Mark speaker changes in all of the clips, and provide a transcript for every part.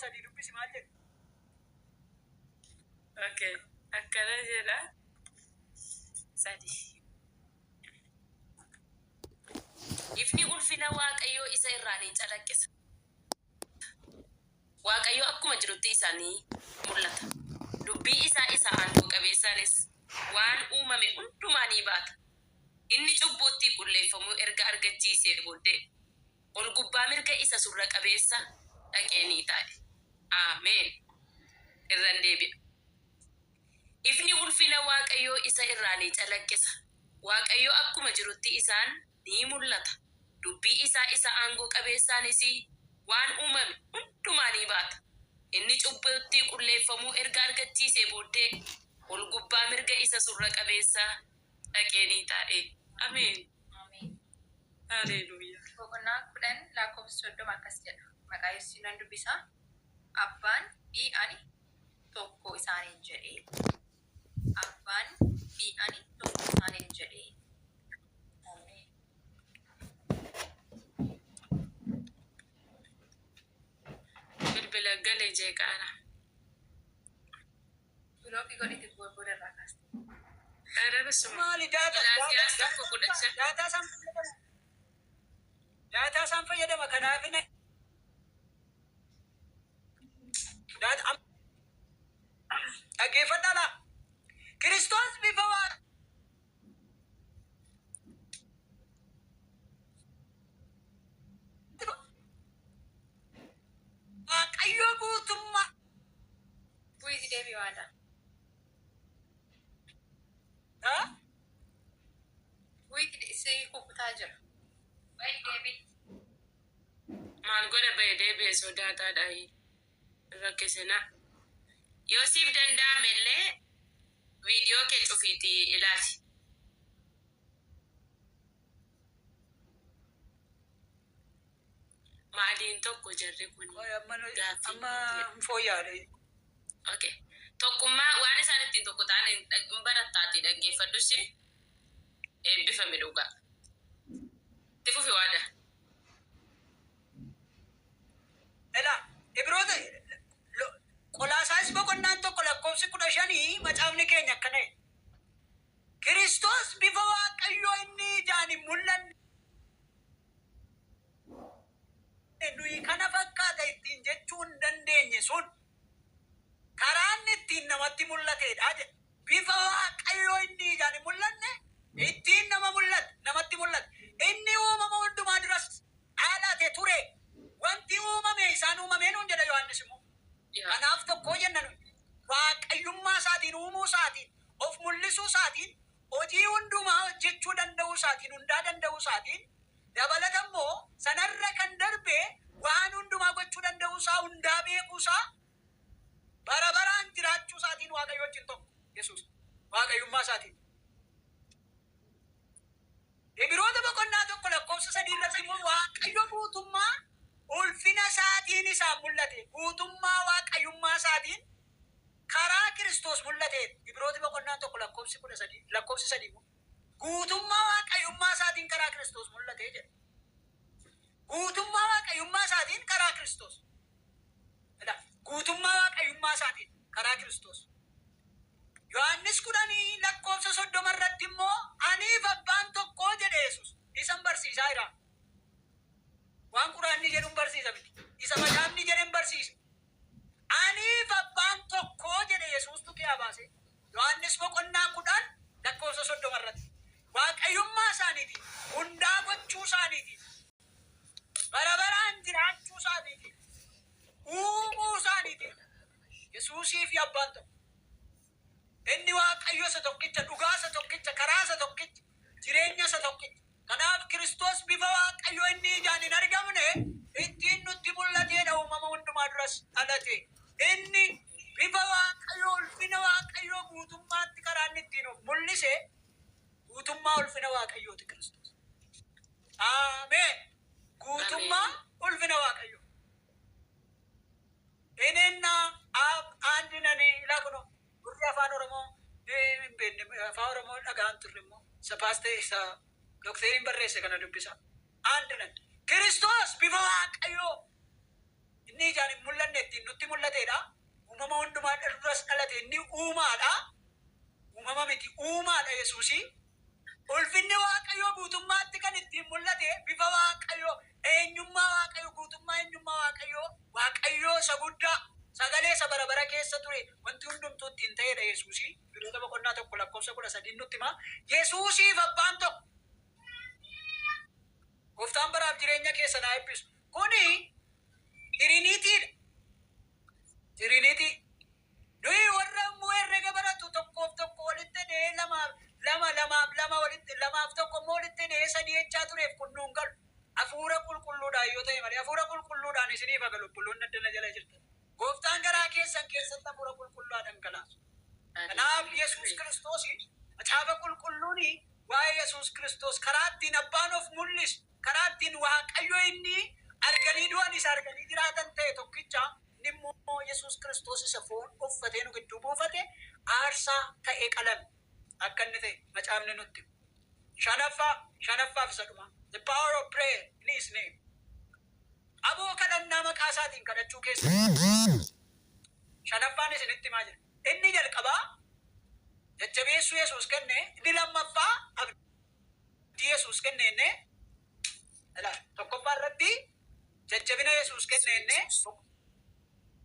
Speaker 1: 3 dubbisi maal jedhu?
Speaker 2: Okay. Akkana jedha. 3. Ifni ulfina Waaqayyoo isa irraa ni calaqqisa. Waaqayyo akkuma jirutti isaa ni mul'ata. Dubbii isaa isa aangoo qabeessaanis waan uumame hundumaa ni baata. Inni cubbuuttii qulleeffamuu erga argachiisee booddee ol gubbaa mirga isa surra qabeessa dhaqee ni taa'e. Ameen. Irran deebi'a. Ifni ulfina Waaqayyoo isa irraa ni calaqqisa. Waaqayyo akkuma jirutti isaan ni mul'ata. Dubbii isaa isa aangoo qabeessaanis waan uumame hundumaa ni baata. Inni cubbuuttii qulleeffamuu erga argachiisee booddee ol gubbaa mirga isa surra qabeessaa dhaqee ni taa'e. Ameen.
Speaker 3: Ameen.
Speaker 2: Haleluuyaa.
Speaker 3: Boqonnaa 10 lakkoofsa 30 akkas jedha. Maqaa Yesuusiin nan dubbisa. Abbaan fi ani tokko isaaniin jedhee. Abbaan fi ani tokko isaaniin jedhee. Ameen.
Speaker 2: Bilbila galee jeeqaara.
Speaker 3: Bilookii godhiti booda irraa kaaste.
Speaker 2: ኧረ በስመ አብ።
Speaker 1: Maali data
Speaker 2: Qolaasiyaas 1:15.
Speaker 1: data isaan fayyadama. Data isaan fayyadama kanaaf inni data dhaggeeffadhaa laa. Kiristoos bifa waa Waaqayyo guutummaa
Speaker 3: Bu'iiti deebii waadaa.
Speaker 1: Ha?
Speaker 3: Bu'iiti si kukkutaa jira. Ba'i deebii.
Speaker 2: Maal godha ba'e deebi'e sodaataadha. Rakkisina. Yoo siif danda'ame illee viidiyoo kee cufiitii ilaali. Maaliin tokko jarri kun
Speaker 1: Qoy amma
Speaker 2: gaaffii
Speaker 1: amma hin fooyya'aadha.
Speaker 2: Okay. Tokkummaa waan isaan ittiin tokko ta'an hin barattaatii dhaggeeffadhusi eebbifame dhugaa. Itti fufi waada.
Speaker 1: Elaa Ibroota Qolaasaayis boqonnaan 1 lakkoofsi 15 macaafni keenya akkana jedha. Kiristoos bifa Waaqayyoo inni ijaan hin mul'anne nuyi kana fakkaata ittiin jechuu hin dandeenye sun karaa inni ittiin namatti mul'atedha jedha. Bifa Waaqayyoo inni ijaan hin mul'anne ittiin nama mul'ate namatti mul'ate. Inni uumama hundumaa duras dhaalate ture. Wanti uumame isaan uumamee nuun jedha Yohaannis immoo. Kanaaf tokkoo jenna nuyi. Waaqayyummaa isaatiin uumuu isaatiin of mul'isuu isaatiin hojii hundumaa hojjechuu danda'uu isaatiin hundaa danda'uu isaatiin dabalata immoo sanarra kan darbe waan hundumaa gochuu danda'uu isaa hundaa beekuu isaa bara baraan jiraachuu isaatiin Waaqayyo wajjin tokko Yesuus Waaqayyummaa isaatiin. Ibiroota boqonnaa 1 lakkoofsa 3 irratti immoo Waaqayyo guutummaa ulfina isaatiin isaan mul'ate. Guutummaa Waaqayyummaa isaatiin karaa Kiristoos mul'ate. Ibiroota boqonnaa 1 lakkoofsi 13 lakkoofsi 3 immoo guutummaa Waaqayyummaa isaatiin karaa Kiristoos mul'ate jedha. Guutummaa Waaqayyummaa isaatiin karaa Kiristoos. Guutummaa Waaqayyummaa isaatiin karaa Kiristoos. Yohaannis 10 lakkoofsa 30 irratti immoo aniif abbaan tokko jedhe Yesuus. Isan barsiisaa jira. Waan quraanni jedhuun barsiisa miti. Isa macaafni jedhen barsiisa. Aniif abbaan tokko jedhe Yesuustu kiyaa baase. Yohaannis boqonnaa 10 lakkoofsa 30 irratti. Waaqayyummaa isaaniitiin, hundaa gochuu isaaniitiin, bara baraan jiraachuu isaaniitiin, uumuu isaaniitiin Yesuusii fi abbaan tokko. Inni Waaqayyo isa tokkicha, dhugaa isa tokkicha, karaa isa tokkicha, jireenya isa tokkicha. Kanaaf Kiristoos bifa Waaqayyo inni ijaan hin argamne ittiin nutti mul'ateedha uumama hundumaa duras dhalate. Inni bifa Waaqayyo ulfina Waaqayyoo guutummaatti karaa inni ittiin of mul'ise guutummaa ulfina Waaqayyooti Kiristoos. Ameen. Guutummaa ulfina Waaqayyoo. እኔና አብ አንድ ነን ilaa kunoo warri afaan Oromoo hin beekne afaan Oromoo dhaga'an turre immoo isa paastee isa dokteriin barreesse kana dubbisa. አንድ ነን. Kiristoos bifa Waaqayyoo inni ijaan hin mul'anne ittiin nutti mul'atedha. Uumama hundumaa duras dhalate inni uumaadha. Uumama miti, uumaadha Yesuusii. Ulfinni Waaqayyoo guutummaatti kan ittiin mul'ate bifa Waaqayyoo, eenyummaa Waaqayyoo, guutummaa eenyummaa Waaqayyoo, Waaqayyoo isa guddaa, sagalee isa bara bara keessa ture, wanti hundumtuu ittiin ta'edha Yesuusii. Ibroota boqonnaa 1 lakkoofsa 13 nutti hima. Yesuusiif abbaan tokko. Gooftaan baraaf jireenya keessan haa eebbisu. Kuni Tiriniitiidha. Tiriniitii. Nuyi warra immoo herrega baratu tokkoof tokko walitti hidhee lamaaf lama, lamaaf lama walitti, lamaaf tokko immoo walitti hidhee sadii jechaa tureef kun nuun galu. Hafuura qulqulluudhaan yoo ta'e malee, hafuura qulqulluudhaan isiniif haa galu obboloonni addana jala jirtan. Gooftaan garaa keessan keessatti hafuura qulqulluu haa dhangalaasu. Kanaaf Yesuus Kiristoos macaafa qulqulluun waa'ee Yesuus Kiristoos karaa ittiin abbaan of mul'isu, karaa ittiin Waaqayyo inni arganii du'an isa arganii jiraatan ta'e tokkicha, inni immoo Yesuus Kiristoos isa foon uffatee nu gidduu buufate aarsaa ta'ee qalame akka inni ta'e macaafni nutti hima. Shanaffaa, shanaffaaf isa dhumaa. The power of prayer in his name. Aboo kadhannaa maqaa isaatiin kadhachuu keessa jiru. Shanaffaan isinitti himaa jira. Inni jalqabaa jajjabeessuu Yesuus kenne, inni lammaffaa abdii Yesuus kenne jennee, ilaal, tokkoffaa irratti jajjabina Yesuus kenne jennee,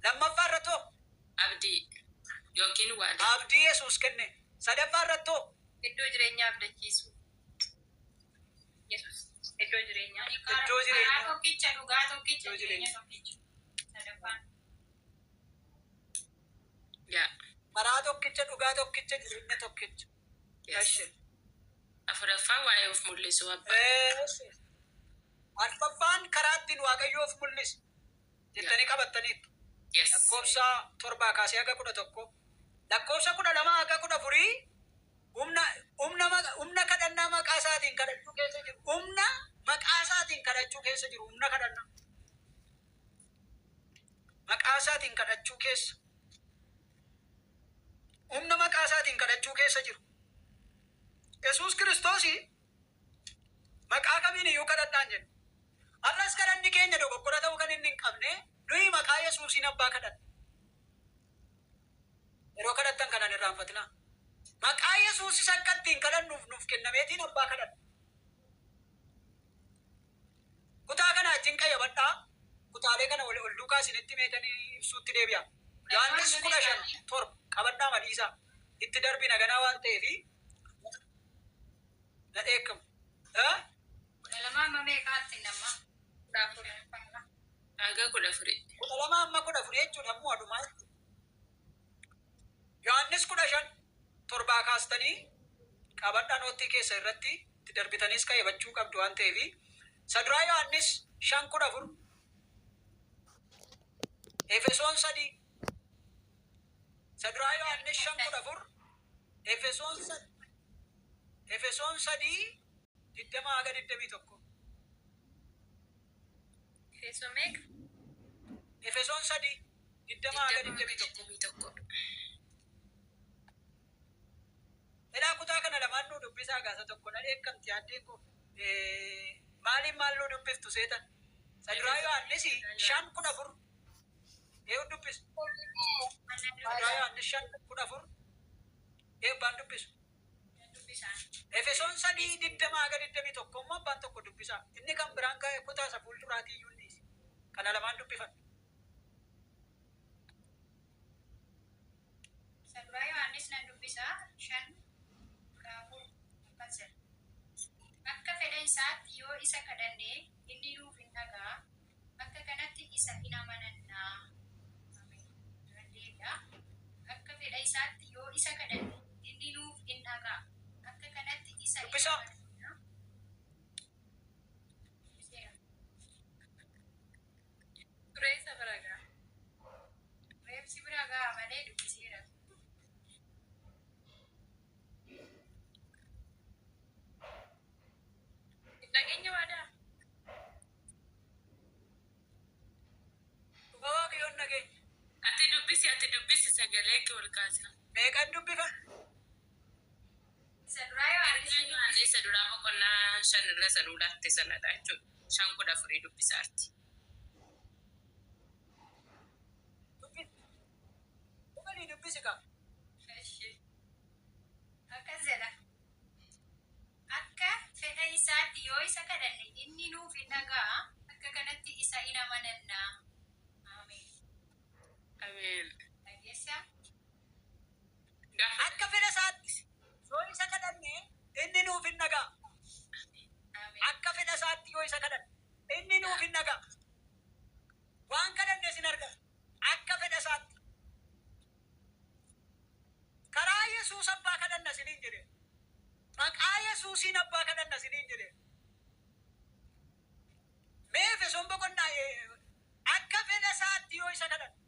Speaker 1: lammaffaa irratti hoo?
Speaker 2: Abdii yookiin waadaa.
Speaker 1: Abdii Yesuus kenne. Sadaffaa irratti hoo?
Speaker 3: Iddoo jireenyaa abdachiisuu. Yesuus iddoo jireenyaa.
Speaker 1: Iddoo jireenyaa.
Speaker 4: Karaa tokkicha, dhugaa tokkicha,
Speaker 1: Iddoo
Speaker 4: jireenya
Speaker 1: jireenyaa.
Speaker 4: tokkicha. Sadaffaan.
Speaker 2: Yaa.
Speaker 1: Karaa tokkicha, dhugaa tokkicha, jireenya tokkicha.
Speaker 2: Yes.
Speaker 1: Eshi.
Speaker 2: Afuraffaan waa'ee of mul'isuu abbaa.
Speaker 1: Eshi. Arfaffaan karaa ittiin Waaqayyo of mul'ise jettanii qabattaniittu.
Speaker 2: Yes.
Speaker 1: Lakkoofsa 7 kaasee haga 11. Lakkoofsa 12 haga 14 humna humna humna kadhannaa maqaa isaatiin kadhachuu keessa jiru. Humna maqaa isaatiin kadhachuu keessa jiru. Humna kadhannaa. Maqaa isaatiin kadhachuu keessa. Humna maqaa isaatiin kadhachuu keessa jiru. Yesuus Kiristoos maqaa kamiin iyyuu kadhadhaan jedhe. Har'as kadhanni keenya dogoggora ta'uu kan inni hin qabne nuyi maqaa Yesuusiin abbaa kadhanna. Yeroo kadhattan kana hin irraanfatinaa. Maqaa Yesuusis akka ittiin kadhannuuf nuuf kennameetiin abbaa kadhanna. Kutaa kana wajjin qayyabadhaa. Kutaalee kana wal ol duukaa isinitti meetanii ibsuutti deebi'a. Yohaannis 15, 7 qabadhaa madhiisaa. Itti darbina ganaa waan ta'eefi na dheekkamu. Eh?
Speaker 4: 12 amma meeqaatti nama?
Speaker 3: 14.
Speaker 2: Haga 14.
Speaker 1: 12 amma 14 jechuudha ammoo adumaa jechuudha. Yohaannis 15, 7 kaastanii qabadhaa noottii keessa irratti itti darbitaniis qayyabachuu qabdu waan ta'eefi. Isa duraa Yohaannis 5, 14, Efesoon 3, Isa duraa Yohaannis 5, 14, Efesoon 3, Efesoon 3, 20 haga 21.
Speaker 3: Efesoon meeqa?
Speaker 1: Efesoon 3, 20 haga
Speaker 2: 20 haga
Speaker 1: 21.
Speaker 2: 21.
Speaker 1: Elaa kutaa kana lamaan nuu dubbisaa gaasa tokko na dheekkamti addeen koo. Maaliin maal nuu dubbiftu seetan? Isa duraa Yohaannis 5, 14. Eeyu dubbisa? Isa duraa Yohaannis 5, 14. Eeyu abbaan dubbisu?
Speaker 4: Dubbisaan.
Speaker 1: Efesoon 3, 20 haga 21 immoo abbaan tokko dubbisaa. Inni kan biraan kutaa isa fuulduraatii iyyuu hin dhiisi. Kana lamaan dubbifadhu.
Speaker 4: Isa duraa Yohaannis nan dubbisa 5, 14 akkas jedha. Akka fedha isaatti yoo isa kadhanne inni nuuf hin dhaga'a. Akka kanatti isa hin amanannaa. Ameen. Irra deebi'a. Akka fedha isaatti yoo isa kadhanne inni nuuf hin dhaga'a. Akka kanatti isa hin
Speaker 1: Dubbisaa.
Speaker 4: amanannaa. Dubbiseera.
Speaker 3: Tureessa bira ga'a.
Speaker 4: Reebsi bira ga'a malee dubbiseera.
Speaker 3: Dhageenya waadaa.
Speaker 1: Dhuga Waaqayyoon dhageenya.
Speaker 2: Ati dubbisi, ati dubbisi sagalee kee ol kaasa.
Speaker 1: Meeqan dubbifa?
Speaker 4: Isa duraa Yohaannis
Speaker 2: Ergaa Yohaannis isa duraa boqonnaa 5 irra isa nuu laatte sanadha jechuudha. 5 14 dubbisaarti. Ameen.
Speaker 4: Dhageessaa?
Speaker 2: Gaafa
Speaker 1: Akka fedha isaatti yoo isa kadhanne inni nuuf hin dhaga'a.
Speaker 4: Ameen.
Speaker 1: Akka fedha isaatti yoo isa kadhanne inni nuuf hin dhaga'a. Waan kadhanne sin argata. Akka fedha isaatti. Karaa Yesuus abbaa kadhanna isiniin jedhe. Maqaa Yesuusiin abbaa kadhanna isiniin jedhe. Mee Efesoon boqonnaa akka fedha isaatti yoo isa kadhanne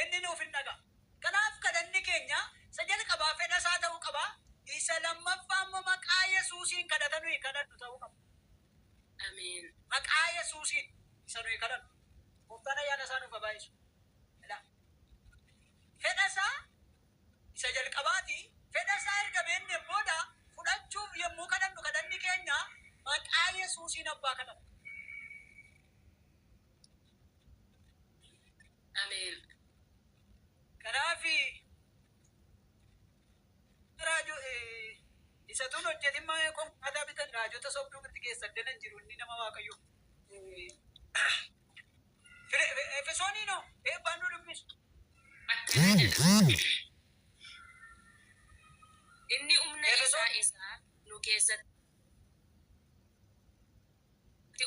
Speaker 1: inni nuuf hin dhaga'a. Kanaaf kadhanni keenya isa jalqabaa fedha isaa ta'uu qaba. Isa lammaffaa immoo maqaa Yesuusiin kadhata nuyi kadhannu ta'uu qaba.
Speaker 2: Ameen.
Speaker 1: Maqaa Yesuusiin isa nuyi kadhannu. Gooftaan ayyaana isaa nuuf haa baay'isu. Ilaa. Fedha isaa isa jalqabaati. Fedha isaa erga beeknee booda fudhachuuf yommuu kadhannu kadhanni keenya maqaa Yesuusiin abbaa kadhanna.
Speaker 2: Ameen.
Speaker 1: Kanaaf raajoo isa tun hojjetin maayee konkolaataa bitan raajota sobduu bitti keessa danan jiru inni nama Waaqayyo. Efesooniinoo eebbaan nu dubbisu.
Speaker 2: Akkana jedha. Inni humna
Speaker 1: Efesoon
Speaker 2: isaa isaa nu keessatti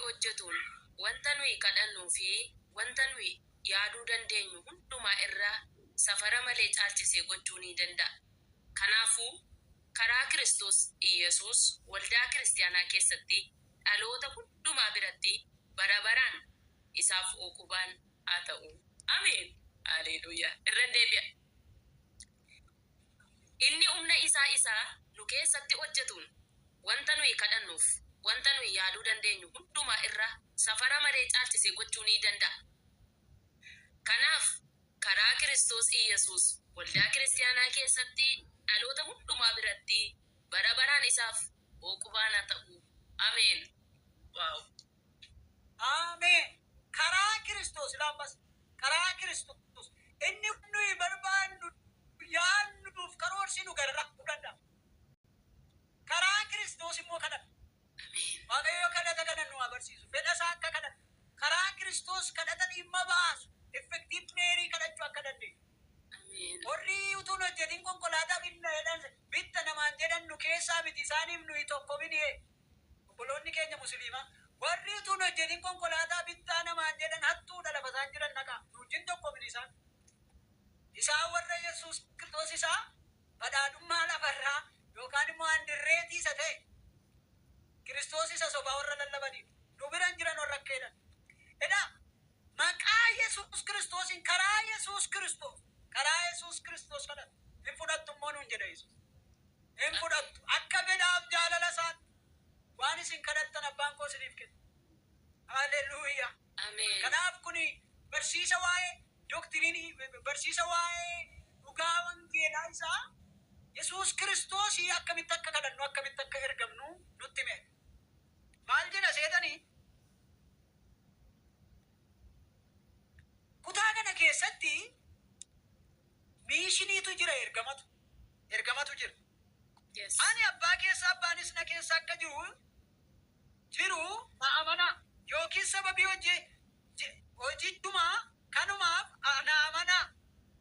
Speaker 2: hojjetuun wanta nuyi kadhannuu fi wanta nuyi yaaduu dandeenyu hundumaa irraa safara malee caalchisee gochuu ni danda'a. Kanaafuu karaa Kiristoos Iyyasuus waldaa kiristaanaa keessatti dhaloota hundumaa biratti bara baraan isaaf uqubaan haa ta'u. Ameen. Haleluuyaa. Irra deebi'a. Inni humna isaa isaa nu keessatti hojjetuun wanta nuyi kadhannuuf wanta nuyi yaaduu dandeenyu hundumaa irra safara malee caalchisee gochuu ni danda'a. Kanaaf karaa Kiristoos Iyyasuus waldaa kiristaanaa keessatti dhaloota hundumaa biratti bara baraan isaaf uqubaan haa ta'u. Ameen. Waaw.
Speaker 1: Ameen. Karaa Kiristoos laammas karaa Kiristoos inni nuyi barbaannu yaadnuuf karoorsinu gararraa nu danda'a. Karaa Kiristoos immoo kadhanna.
Speaker 2: Ameen.
Speaker 1: Waaqayyo kadhata kana nu haa barsiisu. Fedha isaa akka kadhatu. Karaa Kiristoos kadhata dhimma baasu. Effective prayer kadhachuu akka dandeenyu.
Speaker 2: Ameen.
Speaker 1: Warri utuu hin hojjetin konkolaataa bitna jedhan bitta namaan jedhan nu keessaa miti isaaniif nuyi tokko mini. Obboloonni keenya musliimaa warri utuu hin hojjetin konkolaataa bittaa namaan jedhan hattuudha lafa isaan jiran naqaa. Nu wajjin tokko mini isaan. Isaan warra Yesuus Kiristoos isaa badhaadhummaa lafarraa yookaan immoo handirreetii isa ta'e Kiristoos isa sobaa warra lallabaniif nu bira hin jiran warra akka jedhan. Edaa maqaa Yesuus Kiristoosiin karaa Yesuus Kiristoos karaa Yesuus Kiristoos kadhatu. Hin fudhattu immoo nuun jedha Yesuus. Hin fudhattu akka fedhaaf jaalala isaatti waan isin kadhattan abbaan koo isiniif kenna. Haleluuyaa.
Speaker 2: Ameen.
Speaker 1: Kanaaf kuni barsiisa waa'ee doktiriinii barsiisa waa'ee dhugaa wangeelaa isaa Yesuus Kiristoos akkamitti akka kadhannu akkamitti akka ergamnu nutti hime. Maal jedha seetanii? Kutaa kana keessatti miishiniitu jira ergamatu. Ergamatu jira.
Speaker 2: Yes.
Speaker 1: Ani abbaa keessa abbaanis na keessa akka jiru jiru na amanaa yookiin sababii hojii hojichumaa kanumaaf na amanaa.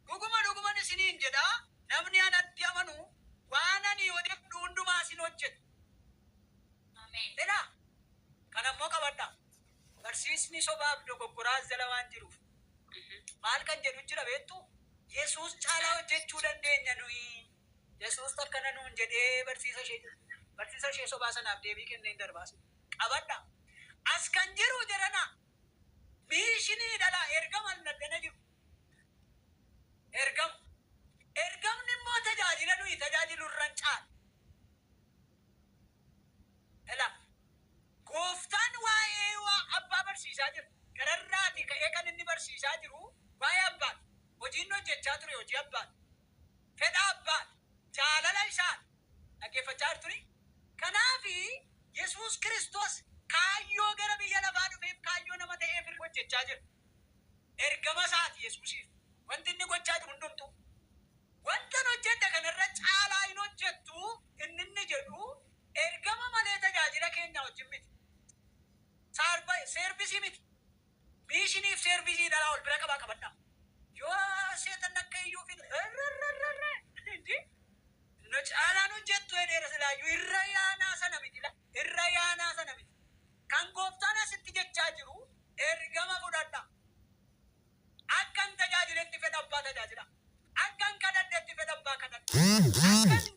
Speaker 1: Dhuguma dhuguman isiniin jedha namni anatti amanu waan ani hojjedhu hundumaa isin hojjetu.
Speaker 4: Ameen.
Speaker 1: Jedha. Kana immoo qabadha. Barsiisni sobaaf dogoggoraas jala waan jiruuf. Maal kan jedhu jira beektu? Yesuus caalaa hojjechuu dandeenya nuyi. Yesuus akkana nuun jedhee barsiisa ishee barsiisa ishee sobaa sanaaf deebii kennee hin darbaase. Qabadha. As kan jiru jedhana. Miishinii dhala ergama naddana jiru. Ergama. Ergamni immoo tajaajila nuyi tajaajilu irra hin caalu. Dhala. Gooftaan waa'ee waa abbaa barsiisaa jira. Gararraati ka'ee kan inni barsiisaa jiru waa'ee abbaati. Hojiin hojjechaa ture hojii abbaati. Fedha abbaati. Jaalala isaati. Dhaggeeffachaa jirtuni. Kanaafi Yesuus Kiristoos kaayyoo gara biyya lafaa dhufeef kaayyoo nama ta'eef hojjechaa jira. Ergama isaati Yesuusiif. Wanti inni gochaa jiru hundumtuu. Wanta hojjedhe kanarra caalaa hin hojjettu inni inni jedhu ergama malee tajaajila keenya wajjin miti. Seervisii miti. Miishiniif seervisii dhalaa ol bira qabaa qabadha. Yoo seexanni akka iyyuu fi rrrrrrr indi no caalaan hojjettu jedheera silaayyuu irra yaanaa sana miti la irra yaanaa sana miti. Kan gooftaan asitti jechaa jiru ergama fudhadha. Akkan tajaajiletti fedha abbaa tajaajila. Akkan kadhadhetti fedha abbaa kadhadha. Akkan